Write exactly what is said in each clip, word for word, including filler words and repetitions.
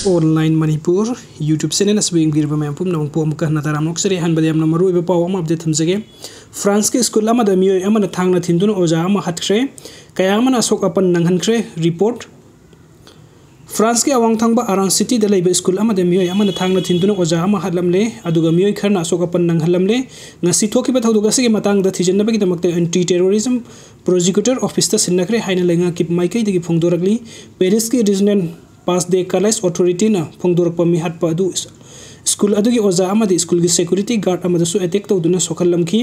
Online Manipur YouTube channel ꯑꯁꯤꯕꯨ ꯌꯦꯡꯕꯤꯔꯤꯕ ꯃꯌꯥꯝ ꯄꯨꯝꯅꯃꯛꯄꯨ ꯑꯃꯨꯛꯀ ꯍꯟꯅ ꯇꯔꯥꯝꯅ ꯑꯣꯛꯆꯔꯤ꯫ ꯑꯍꯥꯟꯕꯗ ꯌꯥꯝꯅ ꯃꯔꯨꯑꯣꯏꯕ ꯄꯥꯎ ꯑꯃ update ꯊꯝꯖꯒꯦ꯫ ꯐ꯭ꯔꯥꯟꯁꯀꯤ ꯁ꯭ꯀꯨꯜ ꯑꯃꯗ ꯃꯤꯑꯣꯏ ꯑꯃꯅ ꯊꯥꯡꯅ ꯊꯤꯟꯗꯨꯅ ꯑꯣꯖꯥ ꯑꯃ ꯍꯥꯠꯈ꯭ꯔꯦ꯫ ꯀꯌꯥ ꯑꯃꯅ ꯑꯁꯣꯛ ꯑꯄꯟ ꯅꯪꯍꯟꯈ꯭ꯔꯦ꯫ Report꯫ ꯐ꯭ꯔꯥꯟꯁꯀꯤ ꯑꯋꯥꯡ ꯊꯪꯕ ꯑꯔꯥꯟ ꯁꯤꯇꯤꯗ ꯂꯩꯕ ꯁ꯭ꯀꯨꯜ ꯑꯃꯗ ꯃꯤꯑꯣꯏ ꯑꯃꯅ ꯊꯥꯡꯅ ꯊꯤꯟꯗꯨꯅ ꯑꯣꯖꯥ ꯑꯃ ꯍꯥꯠꯂꯝꯂꯦ, ꯑꯗꯨꯒ ꯃꯤꯑꯣꯏ ꯈꯔꯅ ꯑꯁꯣꯛ ꯑꯄꯟ ꯅꯪꯍꯜꯂꯝꯂꯦ꯫ ꯉꯁꯤ ꯊꯣꯛꯈꯤꯕ ꯊꯧꯗꯣꯛ ꯑꯁꯤꯒꯤ ꯃꯇꯥꯡꯗ ꯊꯤꯖꯤꯟꯅꯕꯒꯤꯗꯃꯛꯇ Anti Terrorism Prosecutor Officeꯇ ꯁꯤꯟꯅꯈ꯭ꯔꯦ ꯍꯥꯏꯅ ꯂꯩꯉꯥꯛꯀꯤ ꯃꯥꯏꯀꯩꯗꯒꯤ ꯐꯣꯡꯗꯣꯔꯛꯂꯤ꯫ Parisꯀꯤ Regional Pas de Calais Authorityꯅ ꯐꯣꯡꯗꯣꯔꯛꯄ ꯃꯤꯍꯥꯠꯄ ꯑꯗꯨ ꯁ꯭ꯀꯨꯜ ꯑꯗꯨꯒꯤ ꯑꯣꯖꯥ ꯑꯃꯗꯤ ꯁ꯭ꯀꯨꯜꯒꯤ security guard ꯑꯃꯗꯁꯨ attack ꯇꯧꯗꯨꯅ ꯁꯣꯛꯍꯜꯂꯝꯈꯤ꯫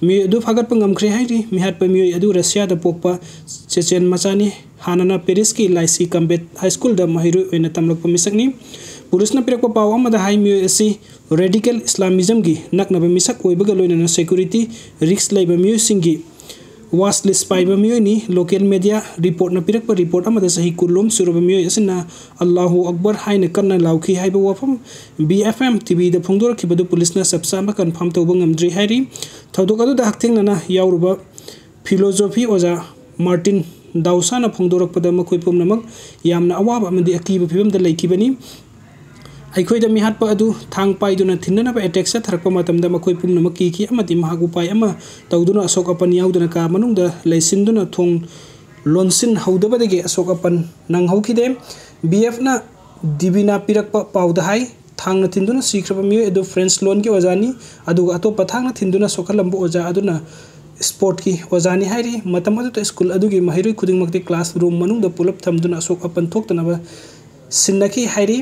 ꯃꯤꯑꯣꯏ ꯑꯗꯨ ꯐꯥꯒꯠꯄ ꯉꯝꯈ꯭ꯔꯦ ꯍꯥꯏꯔꯤ꯫ ꯃꯤꯍꯥꯠꯄ ꯃꯤꯑꯣꯏ ꯑꯗꯨ ꯔꯁꯤꯌꯥꯗ ꯄꯣꯛꯄ ꯆꯦꯆꯦꯟ ꯃꯆꯥꯅꯤ꯫ ꯍꯥꯟꯅꯅ ꯄꯦꯔꯤꯁꯀꯤ ꯂꯥꯏꯁꯤ ꯀꯝꯕꯦꯠ ꯍꯥꯏ ꯁ꯭ꯀꯨꯜꯗ ꯃꯍꯩꯔꯣꯏ ꯑꯣꯏꯅ ꯇꯝꯂꯛꯄ ꯃꯤꯁꯛꯅꯤ꯫ ꯄꯨꯂꯤꯁꯅ ꯄꯤꯔꯛꯄ ꯄꯥꯎ ꯑꯃꯗ ꯍꯥꯏ, ꯃꯤꯑꯣꯏ ꯑꯁꯤ radical Islamismꯒꯤ ꯅꯛꯅꯕ ꯃꯤꯁꯛ ꯑꯣꯏꯕꯒ ꯂꯣꯏꯅꯅ security risk ꯂꯩꯕ ꯃꯤꯑꯣꯏꯁꯤꯡꯒꯤ watch list ꯄꯥꯏꯕ ꯃꯤꯑꯣꯏꯅꯤ꯫ Local media reportꯅ ꯄꯤꯔꯛꯄ report ꯑꯃꯗ ꯆꯍꯤ ꯀꯨꯟꯂꯣꯝ ꯁꯨꯔꯕ ꯃꯤꯑꯣꯏ ꯑꯁꯤꯅ "ꯑꯜꯂꯥꯍꯨ ꯑꯛꯕꯔ" ꯍꯥꯏꯅ ꯀꯟꯅ ꯂꯥꯎꯈꯤ ꯍꯥꯏꯕ ꯋꯥꯐꯝ B F M T Vꯗ ꯐꯣꯡꯗꯣꯔꯛꯈꯤꯕꯗꯨ ꯄꯨꯂꯤꯁꯅ ꯆꯞ ꯆꯥꯕ confirm ꯇꯧꯕ ꯉꯝꯗ꯭ꯔꯤ ꯍꯥꯏꯔꯤ꯫ ꯊꯧꯗꯣꯛ ꯑꯗꯨꯗ ꯍꯛꯊꯦꯡꯅꯅ ꯌꯥꯎꯔꯨꯕ philosophy ꯑꯣꯖꯥ Martin Dausaꯅ ꯐꯣꯡꯗꯣꯔꯛꯄꯗ, ꯃꯈꯣꯏ ꯄꯨꯝꯅꯃꯛ ꯌꯥꯝꯅ ꯑꯋꯥꯕ ꯑꯃꯗꯤ ꯑꯀꯤꯕ ꯐꯤꯚꯝꯗ ꯂꯩꯈꯤꯕꯅꯤ꯫ ꯑꯩꯈꯣꯏꯗ ꯃꯤꯍꯥꯠꯄ ꯑꯗꯨ ꯊꯥꯡ ꯄꯥꯏꯗꯨꯅ ꯊꯤꯟꯅꯅꯕ attack ꯆꯠꯊꯔꯛꯄ ꯃꯇꯝꯗ ꯃꯈꯣꯏ ꯄꯨꯝꯅꯃꯛ ꯀꯤꯈꯤ ꯑꯃꯗꯤ ꯃꯍꯥꯛ ꯎꯄꯥꯏ ꯑꯃ ꯇꯧꯗꯨꯅ ꯑꯁꯣꯛ ꯑꯄꯟ ꯌꯥꯎꯗꯅ ꯀꯥ ꯃꯅꯨꯡꯗ ꯂꯩꯁꯤꯟꯗꯨꯅ ꯊꯣꯡ ꯂꯣꯟꯁꯤꯟꯍꯧꯗꯕꯗꯒꯤ ꯑꯁꯣꯛ ꯑꯄꯟ ꯅꯪꯍꯧꯈꯤꯗꯦ꯫ B Fꯅ Divina ꯄꯤꯔꯛꯄ ꯄꯥꯎꯗ ꯍꯥꯏ, ꯊꯥꯡꯅ ꯊꯤꯟꯗꯨꯅ ꯁꯤꯈ꯭ꯔꯕ ꯃꯤꯑꯣꯏ ꯑꯗꯨ French ꯂꯣꯟꯒꯤ ꯑꯣꯖꯥꯅꯤ, ꯑꯗꯨꯒ ꯑꯇꯣꯞꯄ ꯊꯥꯡꯅ ꯊꯤꯟꯗꯨꯅ ꯁꯣꯛꯍꯜꯂꯝꯕ ꯑꯣꯖꯥ ꯑꯗꯨꯅ sportꯀꯤ ꯑꯣꯖꯥꯅꯤ ꯍꯥꯏꯔꯤ꯫ ꯃꯇꯝ ꯑꯗꯨꯗ ꯁ꯭ꯀꯨꯜ ꯑꯗꯨꯒꯤ ꯃꯍꯩꯔꯣꯏ ꯈꯨꯗꯤꯡꯃꯛꯇꯤ classroom ꯃꯅꯨꯡꯗ ꯄꯨꯂꯞ ꯊꯝꯗꯨꯅ ꯑꯁꯣꯛ ꯑꯄꯟ ꯊꯣꯛꯇꯅꯕ ꯁꯤꯟꯅꯈꯤ ꯍꯥꯏꯔꯤ꯫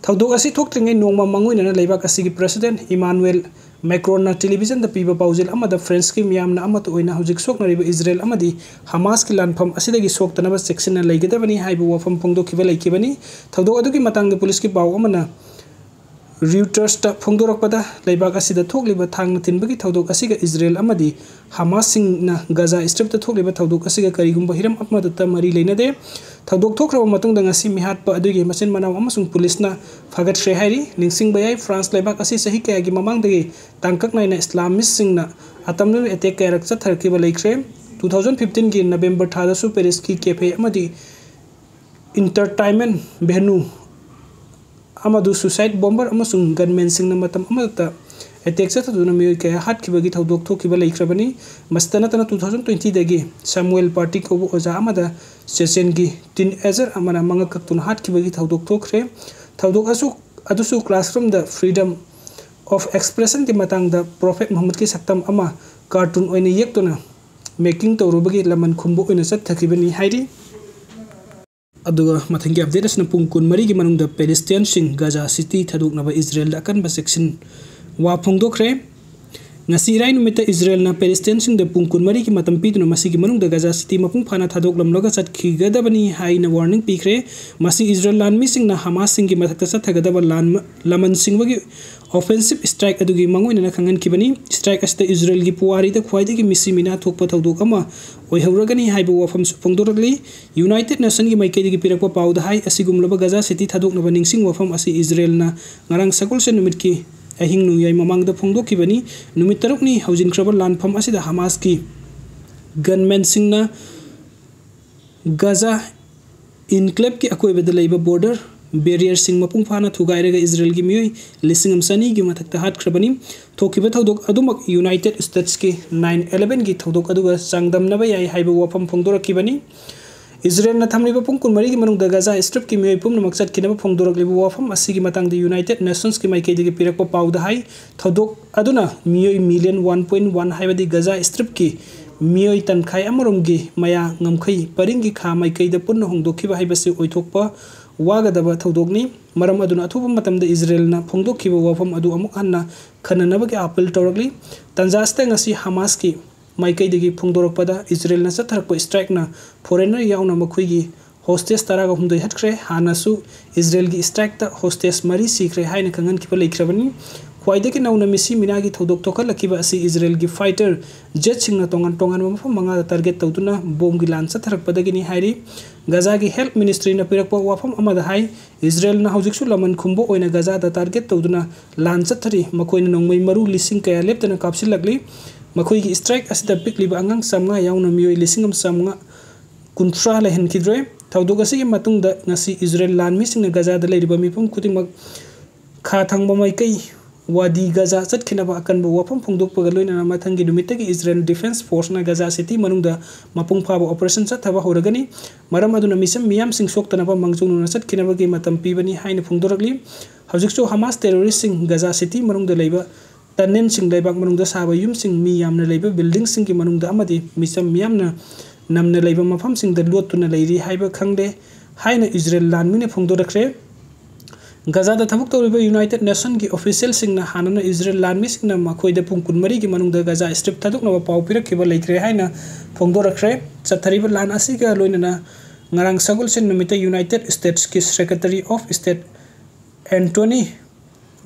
ꯊꯧꯗꯣꯛ ꯑꯁꯤ ꯊꯣꯛꯇ꯭ꯔꯤꯉꯩ ꯅꯣꯡꯃ ꯃꯥꯡꯑꯣꯏꯅꯅ ꯂꯩꯕꯥꯛ ꯑꯁꯤꯒꯤ President Emmanuel Macronꯅ televisionꯗ ꯄꯤꯕ ꯄꯥꯎꯖꯦꯜ ꯑꯃꯗ Frenchꯀꯤ ꯃꯤꯌꯥꯝꯅ ꯑꯃꯠꯇ ꯑꯣꯏꯅ ꯍꯧꯖꯤꯛ ꯁꯣꯛꯅꯔꯤꯕ ꯏꯖꯔꯦꯜ ꯑꯃꯗꯤ ꯍꯃꯥꯁꯀꯤ ꯂꯥꯟꯐꯝ ꯑꯁꯤꯗꯒꯤ ꯁꯣꯛꯇꯅꯕ ꯆꯦꯛꯁꯤꯟꯅ ꯂꯩꯒꯗꯕꯅꯤ ꯍꯥꯏꯕ ꯋꯥꯐꯝ ꯐꯣꯡꯗꯣꯛꯈꯤꯕ ꯂꯩꯈꯤꯕꯅꯤ꯫ ꯊꯧꯗꯣꯛ ꯑꯗꯨꯒꯤ ꯃꯇꯥꯡꯗ ꯄꯨꯂꯤꯁꯀꯤ ꯄꯥꯎ ꯑꯃꯅ Reutersꯇ ꯐꯣꯡꯗꯣꯔꯛꯄꯗ, ꯂꯩꯕꯥꯛ ꯑꯁꯤꯗ ꯊꯣꯛꯂꯤꯕ ꯊꯥꯡꯅ ꯊꯤꯟꯕꯒꯤ ꯊꯧꯗꯣꯛ ꯑꯁꯤꯒ ꯏꯖꯔꯦꯜ ꯑꯃꯗꯤ ꯍꯃꯥꯁꯁꯤꯡꯅ ꯒꯖꯥ ꯁ꯭ꯇ꯭ꯔꯤꯞꯇ ꯊꯣꯛꯂꯤꯕ ꯊꯧꯗꯣꯛ ꯑꯁꯤꯒ ꯀꯔꯤꯒꯨꯝꯕ ꯍꯤꯔꯝ ꯑꯃꯠꯇ ꯃꯔꯤ ꯂꯩꯅꯗꯦ꯫ ꯊꯧꯗꯣꯛ ꯊꯣꯛꯈ꯭ꯔꯕ ꯃꯇꯨꯡꯗ ꯉꯁꯤ ꯃꯤꯍꯥꯠꯄ ꯑꯗꯨꯒꯤ ꯃꯆꯤꯟ ꯃꯅꯥꯎ ꯑꯃꯁꯨꯡ ꯄꯨꯂꯤꯁꯅ ꯐꯥꯒꯠꯈ꯭ꯔꯦ ꯍꯥꯏꯔꯤ꯫ ꯅꯤꯡꯁꯤꯡꯕ ꯌꯥꯏ, ꯐ꯭ꯔꯥꯟꯁ ꯂꯩꯕꯥꯛ ꯑꯁꯤ ꯆꯍꯤ ꯀꯌꯥꯒꯤ ꯃꯃꯥꯡꯗꯒꯤ ꯇꯥꯡꯀꯛ ꯅꯥꯏꯅ ꯏꯁꯂꯥꯃꯤꯁꯁꯤꯡꯅ ꯑꯇꯝꯅꯕ attack ꯀꯌꯥꯔꯛ ꯆꯠꯊꯔꯛꯈꯤꯕ ꯂꯩꯈ꯭ꯔꯦ꯫ Two thousand fifteenꯒꯤ November ꯊꯥꯗꯁꯨ ꯄꯦꯔꯤꯁꯀꯤ cafe ꯑꯃꯗꯤ entertainment venue ꯑꯃꯗꯨ suicide bomber ꯑꯃꯁꯨꯡ gunmanꯁꯤꯡꯅ ꯃꯇꯝ ꯑꯃꯗ attack ꯆꯠꯊꯗꯨꯅ ꯃꯤꯑꯣꯏ ꯀꯌꯥ ꯍꯥꯠꯈꯤꯕꯒꯤ ꯊꯧꯗꯣꯛ ꯊꯣꯛꯈꯤꯕ ꯂꯩꯈ꯭ꯔꯕꯅꯤ꯫ ꯃꯁꯤꯇ ꯅꯠꯇꯅ two thousand twentyꯗꯒꯤ Samuel Paty ꯀꯧꯕ ꯑꯣꯖꯥ ꯑꯃꯗ ꯆꯦꯆꯦꯟꯒꯤ teenager ꯑꯃꯅ ꯃꯉꯛ ꯀꯛꯇꯨꯅ ꯍꯥꯠꯈꯤꯕꯒꯤ ꯊꯧꯗꯣꯛ ꯊꯣꯛꯈ꯭ꯔꯦ꯫ ꯊꯧꯗꯣꯛ ꯑꯁꯨ-, ꯑꯗꯨꯁꯨ classroomꯗ freedom of expressionꯒꯤ ꯃꯇꯥꯡꯗ Prophet Muhammadꯀꯤ ꯁꯛꯇꯝ ꯑꯃ cartoon ꯑꯣꯏꯅ ꯌꯦꯛꯇꯨꯅ making ꯇꯧꯔꯨꯕꯒꯤ ꯂꯃꯟ ꯈꯨꯝꯕ ꯑꯣꯏꯅ ꯆꯠꯊꯈꯤꯕꯅꯤ ꯍꯥꯏꯔꯤ꯫ ꯑꯗꯨꯒ ꯃꯊꯪꯒꯤ update ꯑꯁꯤꯅ ꯄꯨꯡ ꯀꯨꯟꯃꯔꯤꯒꯤ ꯃꯅꯨꯡꯗ Palestinianꯁꯤꯡ Gaza City ꯊꯥꯗꯣꯛꯅꯕ ꯏꯖꯔꯦꯜꯗ ꯑꯀꯟꯕ ꯆꯦꯛꯁꯤꯟ ꯋꯥ ꯐꯣꯡꯗꯣꯛꯈ꯭ꯔꯦ꯫ ꯉꯁꯤ ꯏꯔꯥꯏ ꯅꯨꯃꯤꯠꯇ ꯏꯖꯔꯦꯜꯅ Palestinianꯁꯤꯡꯗ ꯄꯨꯡ ꯀꯨꯟꯃꯔꯤꯒꯤ ꯃꯇꯝ ꯄꯤꯗꯨꯅ ꯃꯁꯤꯒꯤ ꯃꯅꯨꯡꯗ Gaza City ꯃꯄꯨꯡ ꯐꯥꯅ ꯊꯥꯗꯣꯛꯂꯝꯂꯒ ꯆꯠꯈꯤꯒꯗꯕꯅꯤ ꯍꯥꯏꯅ warning ꯄꯤꯈ꯭ꯔꯦ꯫ ꯃꯁꯤ ꯏꯖꯔꯦꯜ ꯂꯥꯟꯃꯤꯁꯤꯡꯅ ꯍꯃꯥꯁꯁꯤꯡꯒꯤ ꯃꯊꯛꯇ ꯆꯠꯊꯒꯗꯕ ꯂꯥꯟ-, ꯂꯃꯟ ꯁꯤꯡꯕꯒꯤ offensive strike ꯑꯗꯨꯒꯤ ꯃꯥꯡꯑꯣꯏꯅꯅ ꯈꯪꯍꯟꯈꯤꯕꯅꯤ꯫ Strike ꯑꯁꯤꯗ ꯏꯖꯔꯦꯜꯒꯤ ꯄꯨꯋꯥꯔꯤꯗ ꯈ꯭ꯋꯥꯏꯗꯒꯤ ꯃꯤꯁꯤ ꯃꯤꯅꯥ ꯊꯣꯛꯄ ꯊꯧꯗꯣꯛ ꯑꯃ ꯑꯣꯏꯍꯧꯔꯒꯅꯤ ꯍꯥꯏꯕ ꯋꯥꯐꯝꯁꯨ ꯐꯣꯡꯗꯣꯔꯛꯂꯤ꯫ United Nationꯒꯤ ꯃꯥꯏꯀꯩꯗꯒꯤ ꯄꯤꯔꯛꯄ ꯄꯥꯎꯗ ꯍꯥꯏ, ꯑꯁꯤꯒꯨꯝꯂꯕ Gaza City ꯊꯥꯗꯣꯛꯅꯕ ꯅꯤꯡꯁꯤꯡ ꯋꯥꯐꯝ ꯑꯁꯤ ꯏꯖꯔꯦꯜꯅ ꯉꯔꯥꯡ ꯁꯒꯣꯜꯁꯦꯟ ꯅꯨꯃꯤꯠꯀꯤ ꯑꯍꯤꯡ ꯅꯣꯡꯌꯥꯏ ꯃꯃꯥꯡꯗ ꯐꯣꯡꯗꯣꯛꯈꯤꯕꯅꯤ꯫ ꯅꯨꯃꯤꯠ ꯇꯔꯨꯛꯅꯤ ꯍꯧꯖꯤꯟꯈ꯭ꯔꯕ ꯂꯥꯟꯐꯝ ꯑꯁꯤꯗ ꯍꯃꯥꯁꯀꯤ gunmanꯁꯤꯡꯅ Gaza enclaveꯀꯤ ꯑꯀꯣꯏꯕꯗ ꯂꯩꯕ border barrierꯁꯤꯡ ꯃꯄꯨꯡ ꯐꯥꯅ ꯊꯨꯒꯥꯏꯔꯒ ꯏꯖꯔꯦꯜꯒꯤ ꯃꯤꯑꯣꯏ ꯂꯤꯁꯤꯡ ꯑꯃ ꯆꯅꯤꯒꯤ ꯃꯊꯛꯇ ꯍꯥꯠꯈ꯭ꯔꯕꯅꯤ꯫ ꯊꯣꯛꯈꯤꯕ ꯊꯧꯗꯣꯛ ꯑꯗꯨꯃꯛ United Statesꯀꯤ nine elevenꯒꯤ ꯊꯧꯗꯣꯛ ꯑꯗꯨꯒ ꯆꯥꯡꯗꯝꯅꯕ ꯌꯥꯏ ꯍꯥꯏꯕ ꯋꯥꯐꯝ ꯐꯣꯡꯗꯣꯔꯛꯈꯤꯕꯅꯤ꯫ ꯏꯖꯔꯦꯜꯅ ꯊꯝꯂꯤꯕ ꯄꯨꯡ ꯀꯨꯟꯃꯔꯤꯒꯤ ꯃꯅꯨꯡꯗ Gaza Stripꯀꯤ ꯃꯤꯑꯣꯏ ꯄꯨꯝꯅꯃꯛ ꯆꯠꯈꯤꯅꯕ ꯐꯣꯡꯗꯣꯔꯛꯂꯤꯕ ꯋꯥꯐꯝ ꯑꯁꯤꯒꯤ ꯃꯇꯥꯡꯗ United Nationꯁꯀꯤ ꯃꯥꯏꯀꯩꯗꯒꯤ ꯄꯤꯔꯛꯄ ꯄꯥꯎꯗ ꯍꯥꯏ, ꯊꯧꯗꯣꯛ ꯑꯗꯨꯅ ꯃꯤꯑꯣꯏ million one point one, ꯍꯥꯏꯕꯗꯤ Gaza Stripꯀꯤ ꯃꯤꯑꯣꯏ ꯇꯪꯈꯥꯏ ꯑꯃꯔꯣꯝꯒꯤ ꯃꯌꯥ ꯉꯝꯈꯩ ꯄꯔꯤꯡꯒꯤ ꯈꯥ ꯃꯥꯏꯀꯩꯗ ꯄꯨꯟꯅ ꯍꯣꯡꯗꯣꯛꯈꯤꯕ ꯍꯥꯏꯕꯁꯤ ꯑꯣꯏꯊꯣꯛꯄ ꯋꯥꯒꯗꯕ ꯊꯧꯗꯣꯛꯅꯤ꯫ ꯃꯔꯝ ꯑꯗꯨꯅ ꯑꯊꯨꯕ ꯃꯇꯝꯗ ꯏꯖꯔꯦꯜꯅ ꯐꯣꯡꯗꯣꯛꯈꯤꯕ ꯋꯥꯐꯝ ꯑꯗꯨ ꯑꯃꯨꯛ ꯍꯟꯅ ꯈꯟꯅꯅꯕꯒꯤ appeal ꯇꯧꯔꯛꯂꯤ꯫ ꯇꯥꯟꯖꯥ ꯑꯁꯤꯗ ꯉꯁꯤ ꯍꯃꯥꯁꯀꯤ ꯃꯥꯏꯀꯩꯗꯒꯤ ꯐꯣꯡꯗꯣꯔꯛꯄꯗ ꯏꯖꯔꯦꯜꯅ ꯆꯠꯊꯔꯛꯄ strikeꯅ foreigner ꯌꯥꯎꯅ ꯃꯈꯣꯏꯒꯤ hostage ꯇꯔꯥꯒ ꯍꯨꯝꯗꯣꯏ ꯍꯠꯈ꯭ꯔꯦ꯫ ꯍꯥꯟꯅꯁꯨ ꯏꯖꯔꯦꯜꯒꯤ strikeꯇ hostage ꯃꯔꯤ ꯁꯤꯈ꯭ꯔꯦ ꯍꯥꯏꯅ ꯈꯪꯍꯟꯈꯤꯕ ꯂꯩꯈ꯭ꯔꯕꯅꯤ꯫ ꯈ꯭ꯋꯥꯏꯗꯒꯤ ꯅꯧꯅ ꯃꯤꯁꯤ ꯃꯤꯅꯥꯒꯤ ꯊꯧꯗꯣꯛ ꯊꯣꯛꯍꯜꯂꯛꯈꯤꯕ ꯑꯁꯤ ꯏꯖꯔꯦꯜꯒꯤ fighter jetꯁꯤꯡꯅ ꯇꯣꯉꯥꯟ ꯇꯣꯉꯥꯟꯕ ꯃꯐꯝ ꯃꯉꯥꯗ target ꯇꯧꯗꯨꯅ bombꯒꯤ ꯂꯥꯟ ꯆꯠꯊꯔꯛꯄꯗꯒꯤꯅꯤ ꯍꯥꯏꯔꯤ꯫ ꯒꯖꯥꯒꯤ health ministryꯅ ꯄꯤꯔꯛꯄ ꯋꯥꯐꯝ ꯑꯃꯗ ꯍꯥꯏ, ꯏꯖꯔꯦꯜꯅ ꯍꯧꯖꯤꯛꯁꯨ ꯂꯃꯟ ꯈꯨꯝꯕ ꯑꯣꯏꯅ ꯒꯖꯥꯗ target ꯇꯧꯗꯨꯅ ꯂꯥꯟ ꯆꯠꯊꯔꯤ꯫ ꯃꯈꯣꯏꯅ ꯅꯣꯡꯃꯩ ꯃꯔꯨ ꯂꯤꯁꯤꯡ ꯀꯌꯥ ꯂꯦꯞꯇꯅ ꯀꯥꯞꯁꯤꯜꯂꯛꯂꯤ꯫ ꯃꯈꯣꯏꯒꯤ strike ꯑꯁꯤꯗ ꯄꯤꯛꯂꯤꯕ ꯑꯉꯥꯡ ꯆꯥꯝꯃꯉꯥ ꯌꯥꯎꯅ ꯃꯤꯑꯣꯏ ꯂꯤꯁꯤꯡ ꯑꯃ ꯆꯥꯝꯃꯉꯥ ꯀꯨꯟꯊ꯭ꯔꯥ ꯂꯩꯍꯟꯈꯤꯗ꯭ꯔꯦ꯫ ꯊꯧꯗꯣꯛ ꯑꯁꯤꯒꯤ ꯃꯇꯨꯡꯗ ꯉꯁꯤ ꯏꯖꯔꯦꯜ ꯂꯥꯟꯃꯤꯁꯤꯡꯅ ꯒꯖꯥꯗ ꯂꯩꯔꯤꯕ ꯃꯤꯄꯨꯝ ꯈꯨꯗꯤꯡꯃꯛ ꯈꯥ ꯊꯪꯕ ꯃꯥꯏꯀꯩ ꯋꯥꯗꯤ ꯒꯖꯥ ꯆꯠꯈꯤꯅꯕ ꯑꯀꯟꯕ ꯋꯥꯐꯝ ꯐꯣꯡꯗꯣꯛꯄꯒ ꯂꯣꯏꯅꯅ ꯃꯊꯪꯒꯤ ꯅꯨꯃꯤꯠꯇꯒꯤ ꯏꯖꯔꯦꯜ ꯗꯤꯐꯦꯟꯁ ꯐꯣꯔꯁꯅ ꯒꯖꯥ ꯁꯤꯇꯤ ꯃꯅꯨꯡꯗ ꯃꯄꯨꯡ ꯐꯥꯕ ꯑꯣꯄꯔꯦꯁꯟ ꯆꯠꯊꯕ ꯍꯧꯔꯒꯅꯤ꯫ ꯃꯔꯝ ꯑꯗꯨꯅ ꯃꯤꯆꯝ ꯃꯤꯌꯥꯝꯁꯤꯡ ꯁꯣꯛꯇꯅꯕ ꯃꯥꯡꯖꯧꯅꯅ ꯆꯠꯈꯤꯅꯕꯒꯤ ꯃꯇꯝ ꯄꯤꯕꯅꯤ ꯍꯥꯏꯅ ꯐꯣꯡꯗꯣꯔꯛꯂꯤ꯫ ꯍꯧꯖꯤꯛꯁꯨ ꯍꯃꯥꯁ ꯇꯦꯔꯣꯔꯤꯁꯁꯤꯡ ꯒꯖꯥ ꯁꯤꯇꯤ ꯃꯅꯨꯡꯗ ꯂꯩꯕ ꯇꯟꯅꯦꯜꯁꯤꯡ, ꯂꯩꯕꯥꯛ ꯃꯅꯨꯡꯗ ꯁꯥꯕ ꯌꯨꯝꯁꯤꯡ, ꯃꯤ ꯌꯥꯝꯅ ꯂꯩꯕ ꯕꯤꯜꯗꯤꯡꯁꯤꯡꯒꯤ ꯃꯅꯨꯡꯗ ꯑꯃꯗꯤ ꯃꯤꯆꯝ ꯃꯤꯌꯥꯝꯅ ꯅꯝꯅ ꯂꯩꯕ ꯃꯐꯝꯁꯤꯡꯗ ꯂꯣꯠꯇꯨꯅ ꯂꯩꯔꯤ ꯍꯥꯏꯕ ꯈꯪꯂꯦ ꯍꯥꯏꯅ ꯏꯖꯔꯦꯜ ꯂꯥꯟꯃꯤꯅ ꯐꯣꯡꯗꯣꯔꯛꯈ꯭ꯔꯦ꯫ ꯒꯖꯥꯗ ꯊꯕꯛ ꯇꯧꯔꯤꯕ ꯌꯨꯅꯥꯏꯇꯦꯗ ꯅꯦꯁꯟꯒꯤ ꯑꯣꯐꯤꯁꯤꯌꯦꯜꯁꯤꯡꯅ ꯍꯥꯟꯅꯅ ꯏꯖꯔꯦꯜ ꯂꯥꯟꯃꯤꯁꯤꯡꯅ ꯃꯈꯣꯏꯗ ꯄꯨꯡ ꯀꯨꯟꯃꯔꯤꯒꯤ ꯃꯅꯨꯡꯗ ꯒꯖꯥ ꯁ꯭ꯇ꯭ꯔꯤꯞ ꯊꯥꯗꯣꯛꯅꯕ ꯄꯥꯎ ꯄꯤꯔꯛꯈꯤꯕ ꯂꯩꯈ꯭ꯔꯦ ꯍꯥꯏꯅ ꯐꯣꯡꯗꯣꯔꯛꯈ꯭ꯔꯦ꯫ ꯆꯠꯊꯔꯤꯕ ꯂꯥꯟ ꯑꯁꯤꯒ ꯂꯣꯏꯅꯅ ꯉꯔꯥꯡ ꯁꯒꯣꯜꯁꯦꯟ ꯅꯨꯃꯤꯠꯇ ꯌꯨꯅꯥꯏꯇꯦꯗ ꯁ꯭ꯇꯦꯠꯁꯀꯤ ꯁꯦꯀ꯭ꯔꯦꯇꯔꯤ ꯑꯣꯐ ꯁ꯭ꯇꯦꯠ ꯑꯦꯟꯇꯣꯅꯤ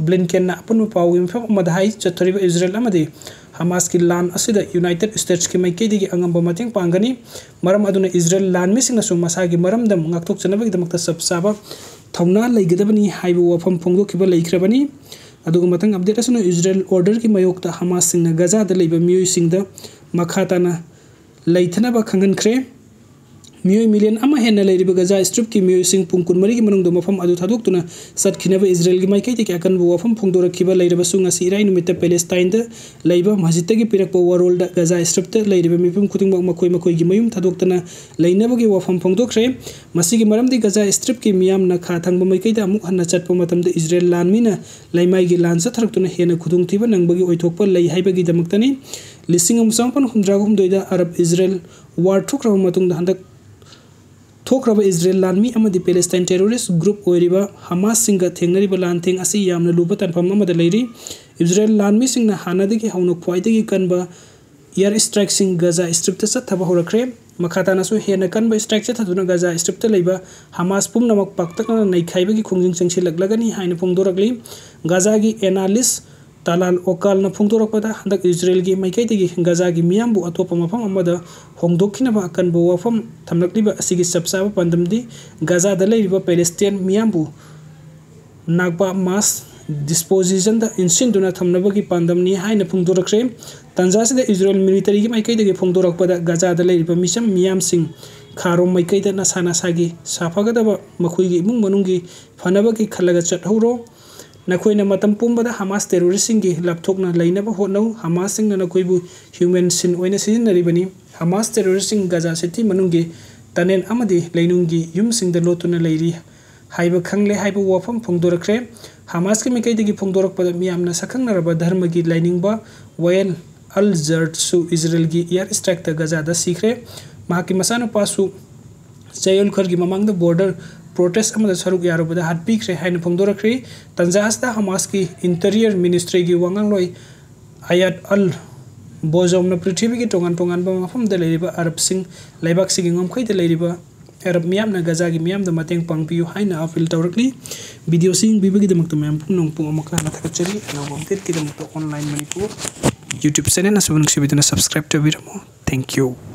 ꯕ꯭ꯂꯤꯟꯀꯦꯟꯅ ꯑꯄꯨꯟꯕ ꯄꯥꯎꯒꯤ ꯃꯤꯐꯝ ꯑꯃꯗ ꯍꯥꯏ, ꯆꯠꯊꯔꯤꯕ ꯏꯖꯔꯦꯜ ꯑꯃꯗꯤ ꯍꯃꯥꯁꯀꯤ ꯂꯥꯟ ꯑꯁꯤꯗ ꯌꯨꯅꯥꯏꯇꯦꯗ ꯁ꯭ꯇꯦꯠꯁꯀꯤ ꯃꯥꯏꯀꯩꯗꯒꯤ ꯑꯉꯝꯕ ꯃꯇꯦꯡ ꯄꯥꯡꯒꯅꯤ꯫ ꯃꯔꯝ ꯑꯗꯨꯅ ꯏꯖꯔꯦꯜ ꯂꯥꯟꯃꯤꯁꯤꯡꯅꯁꯨ ꯃꯁꯥꯒꯤ ꯃꯔꯝꯗꯝ ꯉꯥꯛꯊꯣꯛꯆꯅꯕꯒꯤꯗꯃꯛꯇ ꯆꯞ ꯆꯥꯕ ꯊꯧꯅꯥ ꯂꯩꯒꯗꯕꯅꯤ ꯍꯥꯏꯕ ꯋꯥꯐꯝ ꯐꯣꯡꯗꯣꯛꯈꯤꯕ ꯂꯩꯈ꯭ꯔꯕꯅꯤ꯫ ꯑꯗꯨꯒ ꯃꯊꯪ ꯑꯞꯗꯦꯠ ꯑꯁꯤꯅ ꯏꯖꯔꯦꯜ ꯑꯣꯔꯗꯔꯒꯤ ꯃꯥꯌꯣꯛꯇ ꯍꯃꯥꯁꯁꯤꯡꯅ ꯒꯖꯥꯗ ꯂꯩꯕ ꯃꯤꯑꯣꯏꯁꯤꯡꯗ ꯃꯈꯥ ꯇꯥꯅ ꯂꯩꯊꯅꯕ ꯈꯪꯍꯟꯈ꯭ꯔꯦ꯫ ꯃꯤꯑꯣꯏ ꯃꯤꯂꯤꯌꯟ ꯑꯃ ꯍꯦꯟꯅ ꯂꯩꯔꯤꯕ ꯒꯖꯥ ꯁ꯭ꯇ꯭ꯔꯤꯞꯀꯤ ꯃꯤꯑꯣꯏꯁꯤꯡ ꯄꯨꯡ ꯀꯨꯟꯃꯔꯤꯒꯤ ꯃꯅꯨꯡꯗ ꯃꯐꯝ ꯑꯗꯨ ꯊꯥꯗꯣꯛꯇꯨꯅ ꯆꯠꯈꯤꯅꯕ ꯏꯖꯔꯦꯜꯒꯤ ꯃꯥꯏꯀꯩꯗꯒꯤ ꯑꯀꯟꯕ ꯋꯥꯐꯝ ꯐꯣꯡꯗꯣꯔꯛꯈꯤꯕ ꯂꯩꯔꯕꯁꯨ, ꯉꯁꯤ ꯏꯔꯥꯏ ꯅꯨꯃꯤꯠꯇ ꯄꯦꯂꯦꯁꯇꯥꯏꯟꯗ ꯂꯩꯕ ꯃꯁꯖꯤꯗꯇꯒꯤ ꯄꯤꯔꯛꯄ ꯋꯥꯔꯣꯜꯗ ꯒꯖꯥ ꯁ꯭ꯇ꯭ꯔꯤꯞꯇ ꯂꯩꯔꯤꯕ ꯃꯤꯄꯨꯝ ꯈꯨꯗꯤꯡꯃꯛ ꯃꯈꯣꯏ ꯃꯈꯣꯏꯒꯤ ꯃꯌꯨꯝ ꯊꯥꯗꯣꯛꯇꯅ ꯂꯩꯅꯕꯒꯤ ꯋꯥꯐꯝ ꯐꯣꯡꯗꯣꯛꯈ꯭ꯔꯦ꯫ ꯃꯁꯤꯒꯤ ꯃꯔꯝꯗꯤ ꯒꯖꯥ ꯁ꯭ꯇ꯭ꯔꯤꯞꯀꯤ ꯃꯤꯌꯥꯝꯅ ꯈꯥ ꯊꯪꯕ ꯃꯥꯏꯀꯩꯗ ꯑꯃꯨꯛ ꯍꯟꯅ ꯆꯠꯄ ꯃꯇꯝꯗ ꯏꯖꯔꯦꯜ ꯂꯥꯟꯃꯤꯅ ꯂꯩꯃꯥꯏꯒꯤ ꯂꯥꯟ ꯆꯠꯊꯔꯛꯇꯨꯅ ꯍꯦꯟꯅ ꯈꯨꯗꯣꯡꯊꯤꯕ ꯅꯪꯕꯒꯤ ꯑꯣꯏꯊꯣꯛꯄ ꯂꯩ ꯍꯥꯏꯕꯒꯤꯗꯃꯛꯇꯅꯤ꯫ ꯂꯤꯁꯤꯡ ꯑꯃ ꯆꯃꯥꯄꯟ ꯍꯨꯝꯗ꯭ꯔꯥꯒ ꯍꯨꯝꯗꯣꯏꯗ ꯑꯔꯕ ꯏꯖꯔꯦꯜ ꯋꯥꯔ ꯊꯣꯛꯈ꯭ꯔꯕ ꯃꯇꯨꯡꯗ ꯍꯟꯗꯛ ꯊꯣꯛꯈ꯭ꯔꯕ ꯏꯖꯔꯦꯜ ꯂꯥꯟꯃꯤ ꯑꯃꯗꯤ ꯄꯦꯂꯦꯁꯇꯥꯏꯟ ꯇꯦꯔꯣꯔꯤꯁ ꯒ꯭ꯔꯨꯞ ꯑꯣꯏꯔꯤꯕ ꯍꯃꯥꯁꯁꯤꯡꯒ ꯊꯦꯡꯅꯔꯤꯕ ꯂꯥꯟꯊꯦꯡ ꯑꯁꯤ ꯌꯥꯝꯅ ꯂꯨꯕ ꯇꯥꯟꯐꯝ ꯑꯃꯗ ꯂꯩꯔꯤ꯫ ꯏꯖꯔꯦꯜ ꯂꯥꯟꯃꯤꯁꯤꯡꯅ ꯍꯥꯟꯅꯗꯒꯤ ꯍꯧꯅ ꯈ꯭ꯋꯥꯏꯗꯒꯤ ꯀꯟꯕ ꯏꯌꯥꯔ ꯁ꯭ꯇ꯭ꯔꯥꯏꯛꯁꯤꯡ ꯒꯖꯥ ꯁ꯭ꯇ꯭ꯔꯤꯞꯇ ꯆꯠꯊꯕ ꯍꯧꯔꯛꯈ꯭ꯔꯦ꯫ ꯃꯈꯥ ꯇꯥꯅꯁꯨ ꯍꯦꯟꯅ ꯀꯟꯕ ꯁ꯭ꯇ꯭ꯔꯥꯏꯛ ꯆꯠꯊꯗꯨꯅ ꯒꯖꯥ ꯁ꯭ꯇ꯭ꯔꯤꯞꯇ ꯂꯩꯕ ꯍꯃꯥꯁ ꯄꯨꯝꯅꯃꯛ ꯄꯥꯛꯇꯛꯅꯅ ꯅꯩꯈꯥꯏꯕꯒꯤ ꯈꯣꯡꯖꯪ ꯆꯪꯁꯤꯜꯂꯛꯂꯒꯅꯤ ꯍꯥꯏꯅ ꯐꯣꯡꯗꯣꯔꯛꯂꯤ꯫ ꯒꯖꯥꯒꯤ ꯑꯦꯅꯥꯂꯤꯁ ꯇꯥꯂꯥꯜ ꯑꯣꯀꯥꯜꯅ ꯐꯣꯡꯗꯣꯔꯛꯄꯗ, ꯍꯟꯗꯛ ꯏꯖꯔꯦꯜꯒꯤ ꯃꯥꯏꯀꯩꯗꯒꯤ ꯒꯖꯥꯒꯤ ꯃꯤꯌꯥꯝꯕꯨ ꯑꯇꯣꯞꯄ ꯃꯐꯝ ꯑꯃꯗ ꯍꯣꯡꯗꯣꯛꯈꯤꯅꯕ ꯑꯀꯟꯕ ꯋꯥꯐꯝ ꯊꯝꯂꯛꯂꯤꯕ ꯑꯁꯤꯒꯤ ꯆꯞ ꯆꯥꯕ ꯄꯥꯟꯗꯝꯗꯤ ꯒꯖꯥꯗ ꯂꯩꯔꯤꯕ ꯄꯦꯂꯦꯁꯇꯤꯌꯟ ꯃꯤꯌꯥꯝꯕꯨ ꯅꯥꯛꯄ ꯃꯥꯁ ꯗꯤꯁꯄꯣꯖꯤꯁꯟꯗ ꯏꯟꯁꯤꯟꯗꯨꯅ ꯊꯝꯅꯕꯒꯤ ꯄꯥꯟꯗꯝꯅꯤ ꯍꯥꯏꯅ ꯐꯣꯡꯗꯣꯔꯛꯈ꯭ꯔꯦ꯫ ꯇꯥꯟꯖꯥ ꯑꯁꯤꯗ ꯏꯖꯔꯦꯜ ꯃꯤꯂꯤꯇꯔꯤꯒꯤ ꯃꯥꯏꯀꯩꯗꯒꯤ ꯐꯣꯡꯗꯣꯔꯛꯄꯗ, ꯒꯖꯥꯗ ꯂꯩꯔꯤꯕ ꯃꯤꯆꯝ ꯃꯤꯌꯥꯝꯁꯤꯡ ꯈꯥꯔꯣꯝ ꯃꯥꯏꯀꯩꯗ ꯅꯁꯥ ꯅꯁꯥꯒꯤ ꯁꯥꯐꯒꯗꯕ ꯃꯈꯣꯏꯒꯤ ꯏꯃꯨꯡ ꯃꯅꯨꯡꯒꯤ ꯐꯅꯕꯒꯤ ꯈꯜꯂꯒ ꯆꯠꯍꯧꯔꯣ꯫ ꯅꯈꯣꯏꯅ ꯃꯇꯝ ꯄꯨꯝꯕꯗ ꯍꯃꯥꯁ ꯇꯦꯔꯣꯔꯤꯁꯁꯤꯡꯒꯤ ꯂꯥꯞꯊꯣꯛꯅ ꯂꯩꯅꯕ ꯍꯣꯠꯅꯧ꯫ ꯍꯃꯥꯁꯁꯤꯡꯅ ꯅꯈꯣꯏꯕꯨ ꯍ꯭ꯌꯨꯃꯦꯟ ꯁꯤꯟ ꯑꯣꯏꯅ ꯁꯤꯖꯤꯟꯅꯔꯤꯕꯅꯤ꯫ ꯍꯃꯥꯁ ꯇꯦꯔꯣꯔꯤꯁꯁꯤꯡ ꯒꯥꯖꯥ ꯁꯤꯇꯤ ꯃꯅꯨꯡꯒꯤ ꯇꯅꯦꯜ ꯑꯃꯗꯤ ꯂꯩꯅꯨꯡꯒꯤ ꯌꯨꯝꯁꯤꯡꯗ ꯂꯣꯠꯇꯨꯅ ꯂꯩꯔꯤ ꯍꯥꯏꯕ ꯈꯪꯂꯦ ꯍꯥꯏꯕ ꯋꯥꯐꯝ ꯐꯣꯡꯗꯣꯔꯛꯈ꯭ꯔꯦ꯫ ꯍꯃꯥꯁꯀꯤ ꯃꯥꯏꯀꯩꯗꯒꯤ ꯐꯣꯡꯗꯣꯔꯛꯄꯗ ꯃꯤꯌꯥꯝꯅ ꯁꯛꯈꯪꯅꯔꯕ ꯙꯔꯃꯒꯤ ꯂꯥꯏꯅꯤꯡꯕ ꯋꯥꯌꯦꯜ ꯑꯜ ꯖꯔꯠꯁꯨ ꯏꯖꯔꯦꯜꯒꯤ ꯏꯌꯥꯔ ꯁ꯭ꯇ꯭ꯔꯥꯏꯛꯇ ꯒꯥꯖꯥꯗ ꯁꯤꯈ꯭ꯔꯦ꯫ ꯃꯍꯥꯛꯀꯤ ꯃꯆꯥꯅꯨꯄꯥꯁꯨ ꯆꯌꯣꯜ ꯈꯔꯒꯤ ꯃꯃꯥꯡꯗ ꯕꯣꯔꯗꯔ ꯄ꯭ꯔꯣꯇꯦꯁ ꯑꯃꯗ ꯁꯔꯨꯛ ꯌꯥꯔꯨꯕꯗ ꯍꯥꯠꯄꯤꯈ꯭ꯔꯦ ꯍꯥꯏꯅ ꯐꯣꯡꯗꯣꯔꯛꯈ꯭ꯔꯦ꯫ ꯇꯟꯖꯥ ꯑꯁꯤꯗ ꯍꯃꯥꯁꯀꯤ ꯏꯟꯇꯤꯔꯤꯌꯔ ꯃꯤꯅꯤꯁꯇ꯭ꯔꯤꯒꯤ ꯋꯥꯉꯥꯡꯂꯣꯏ ꯑꯌꯥꯠ ꯑꯜ ꯕꯣꯖꯣꯝꯅ ꯄ꯭ꯔꯤꯊꯤꯕꯤꯒꯤ ꯇꯣꯉꯥꯟ ꯇꯣꯉꯥꯟꯕ ꯃꯐꯝꯗ ꯂꯩꯔꯤꯕ ꯑꯔꯕꯁꯤꯡ, ꯂꯩꯕꯥꯛꯁꯤꯒꯤ ꯉꯝꯈꯩꯗ ꯂꯩꯔꯤꯕ ꯑꯔꯕ ꯃꯤꯌꯥꯝꯅ ꯒꯥꯖꯥꯒꯤ ꯃꯤꯌꯥꯝꯗ ꯃꯇꯦꯡ ꯄꯥꯡꯕꯤꯌꯨ ꯍꯥꯏꯅ ꯑꯄꯤꯜ ꯇꯧꯔꯛꯂꯤ꯫ ꯚꯤꯗꯤꯑꯣꯁꯤ ꯌꯦꯡꯕꯤꯕꯒꯤꯗꯃꯛꯇ ꯃꯌꯥꯝ ꯄꯨꯝꯅꯃꯛꯄꯨ ꯑꯃꯨꯛ ꯍꯟꯅ ꯊꯥꯒꯠꯆꯔꯤ꯫ ꯑꯅꯧꯕ ꯑꯞꯗꯦꯠꯀꯤꯗꯃꯛꯇ ꯑꯣꯟꯂꯥꯏꯟ ꯃꯅꯤꯄꯨꯔ ꯌꯨꯇ꯭ꯌꯨꯕ ꯆꯦꯅꯦꯜ ꯑꯁꯤꯕꯨ ꯅꯨꯡꯁꯤꯕꯤꯗꯨꯅ ꯁꯕꯁꯀ꯭ꯔꯥꯏꯕ ꯇꯧꯕꯤꯔꯝꯃꯨ꯫ Thank you꯫